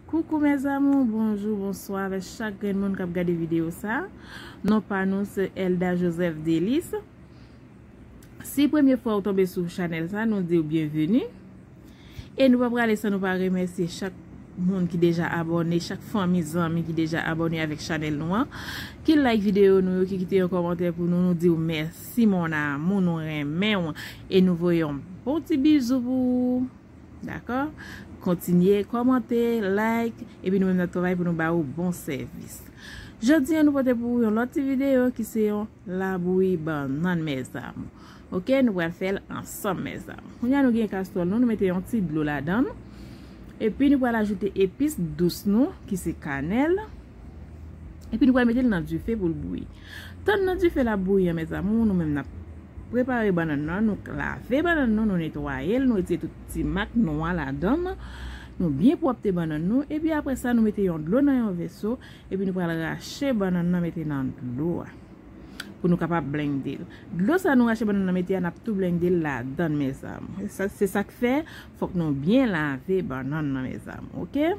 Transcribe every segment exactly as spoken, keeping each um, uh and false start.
Coucou mes amours, bonjou, bonswa avèk chak grenn moun k ap gade videyo sa. Non pa nou se Elda Joseph Delis. Si premye fwa ou tonbe sou chanèl sa, nou di w byenveni. E nou pa prale san nou pa remèsye chak moun ki deja abòne, chak fanmi, zanmi ki deja abòne avèk chanèl nou an, ki like videyo nou yo, ki kite yon kòmantè pou nou, nou di w mèsi mon amour, nou renmen w e nou voye yon bon ti bizou pou ou. Dakò? Kontinye kòmante, like, epi nou menm n ap travay pou nou ba ou bon sèvis. Jodi a nou pote pou ou yon lòt ti videyo ki se yon labouyi bannann mes amours. Oke, nou pral fè l ansanm mes amours. Kounye a nou gen kastwòl nou, nou mete yon ti dlo ladan l. Epi nou pral ajoute epis dous nou ki se kanèl. Epi nou pral mete l nan dife pou l bouyi. Tann nan dife la ap bouyi an mes amours, nou menm n ap prepare bannann nan, nou lave bannann nou, nou netwaye l, nou retire tout ti mak nwa ladan l. Nou byen pwòpte bannann nou, epi apre sa nou mete yon dlo nan yon veso, epi nou pral rache bannann nan mete nan dlo a. Pou nou kapab blende l. Dlo sa nou rache bannann nan mete a, n ap tou blende l ladan l mes amours. Se sa k fè, fòk nou byen lave bannann nan mes amours, oke?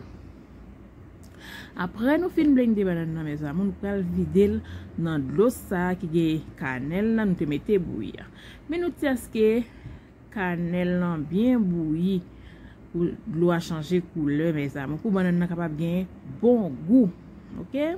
Apre nou fin blende bannann nan mes amours, nou pral vide l nan dlo sa ki gen kanèl la nou te mete bouyi a. Men nou tèske kanèl lan byen bouyi pou dlo a chanje koulè mes amours, pou bannann nan kapab gen bon gou. Oke?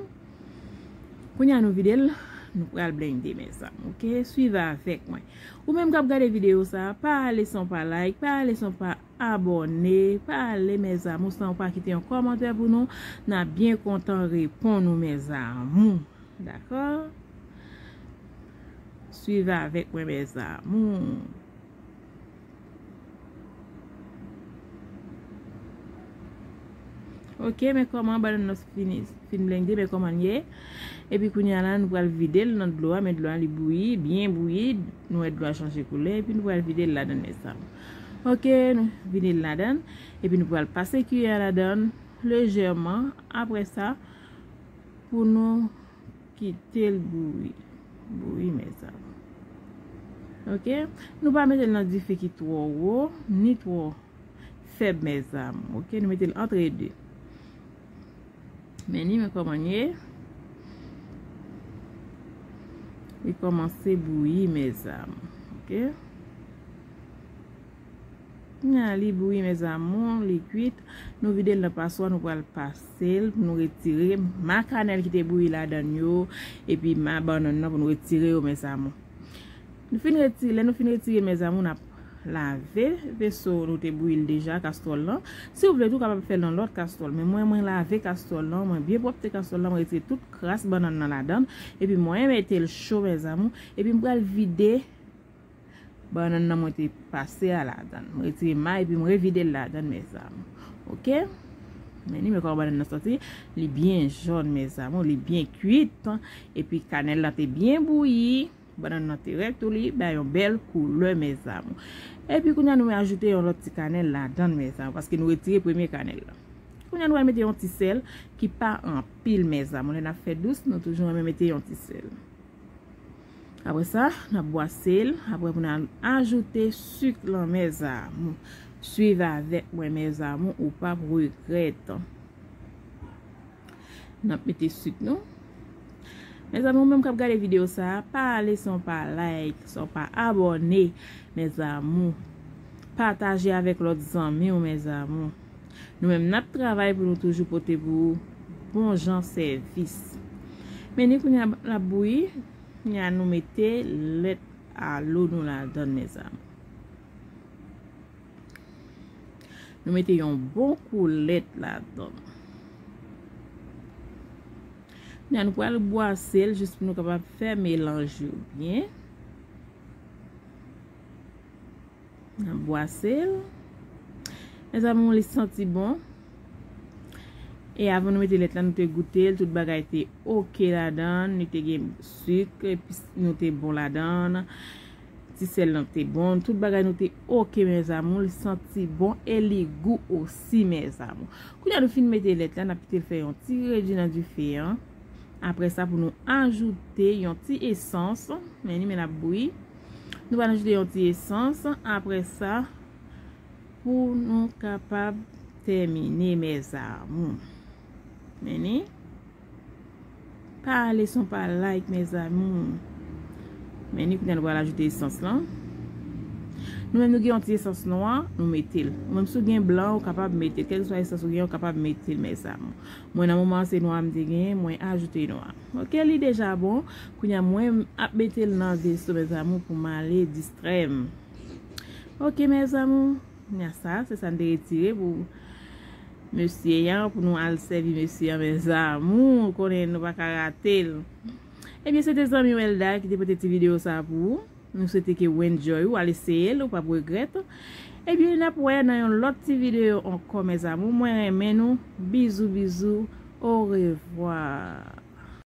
Kounye a nou vide l, nou pral blende mes amours. Oke? Swiv avèk mwen. Ou menm k ap gade videyo sa, pa ale san w pa like, pa ale san w pa abòne, pa ale mes amours san w pa kite yon kòmantè pou nou. N ap byen kontan reponn ou mes amours. Dakò? Swiv avèk mwen mes amours. Oke, men kòman bannann nan fini, fin blende, men kòman l ye. Epi kounye a la, nou pral vide l nan dlo a, men dlo a li bouyi, byen bouyi. Nou wè dlo a chanje koulè, epi nou pral vide l ladan l mes amours. Oke, nou vide l ladan l, epi nou pral pase kiyè a ladan l lejèman. Apre sa, pou nou kite l bouyi. Bouyi mes amours. Oke, nou pa mete l nan dife ki twò wo, ni twò fèb mes amours. Oke, nou mete l antre de. Men ni men kòman l ye. Li kòmanse bouyi mes amours. Oke. Kounye a li bouyi mes amours, li kwit. Nou vide l nan paswa, nou pral pase l pou nou retire ma kanèl ki te bouyi ladan l yo, epi ma bannann nan pou nou retire yo mes amours. Nou fin retire, lè nou fin retire mes amours, n ap lave veso nou te bouyi l deja, kastwòl lan. Si w vle tou, w kapab fè l nan lòt kastwòl. Men mwen, mwen lave kastwòl lan, mwen byen pwòpte kastwòl lan, mwen retire tout kras bannann nan ladan l. Epi mwen mete l cho mes amours. Epi m pral vide bannann nan mwen te pase a ladan l. Mwen retire ma epi mwen revide l ladan l mes amours. Oke? Men ni men kòman bannann nan soti. Li byen jòn mes amours, li byen kwit. Epi kanèl lan te byen bouyi. Bannann nan te rèd tou, li bay yon bèl koulè mes amours. Epi kounye a nou ajoute yon lòt ti kanèl ladan l mes amours, paske nou retire premye kanèl lan. Kounye a nou al mete yon ti sèl ki pa anpil mes amours. Lè n ap fè dous, nou toujou renmen mete yon ti sèl. Apre sa, n ap bwase l. Apre pou n al ajoute sik lan mes amours. Swiv avèk mwen mes amours, ou p ap regrèt. N ap mete sik nou. Mes amours, ou menm k ap gade videyo sa a, pa ale san w pa like, san w pa abòne mes amours. Pataje avèk lòt zanmi w mes amours. Nou menm n ap travay pou nou toujou pote pou ou bon jan sèvis. Men ni kounye a l ap bouyi, kounye a nou mete lèt alo nou ladan l mes amours. Nou mete yon bon kou lèt ladan l. Kounye a nou pral bwase l jis pou nou kapab fè melanj yo byen. N ap bwase l. Mes amours, li santi bon. E avan nou mete lèt la, nou te goute l, tout bagay te oke ladan l, li te gen sik, epis nou te bon ladan l, ti sèl lan te bon, tout bagay nou te oke mes amours, li santi bon e li gou osi mes amours. Kounye a nou fin mete lèt la, n ap kite l fè yon ti redi nan dife an. Apre sa, pou nou ajoute yon ti esans, men ni men l ap bouyi. Nou pral ajoute yon ti esans. Apre sa, pou nou kapab tèmine, mes amours. Men ni. Pa ale san pa like, mes amours. Men ni kounye a nou pral ajoute esans lan. Nou menm nou gen yon ti esans nwa, nou mete l. Ou menm si w gen blan, ou kapab mete l. Kèlkeswa esans ou gen, ou kapab mete l, mes amours. Mwen nan moman an se nwa m te genyen, mwen ajoute nwa. Ok, li deja bon. Kounye a mwen ap mete l nan veso, mes amours, pou m ale distrè m. Ok, mes amours. Kounye a sa, se sa n te retire pou mesye an, pou nou al sèvi mesye an, mes amours, ou konnen nou pa ka rate l. Ebyen, se te zanmi w Elda ki te pote ti videyo sa pou ou. Nou swete ke w enjoy, ou al eseye l, ou p ap regrèt. Ebyen, n ap wè nan yon lòt ti videyo ankò, mes amours. Mwen renmen nou. Bizou, bizou. Orevwa.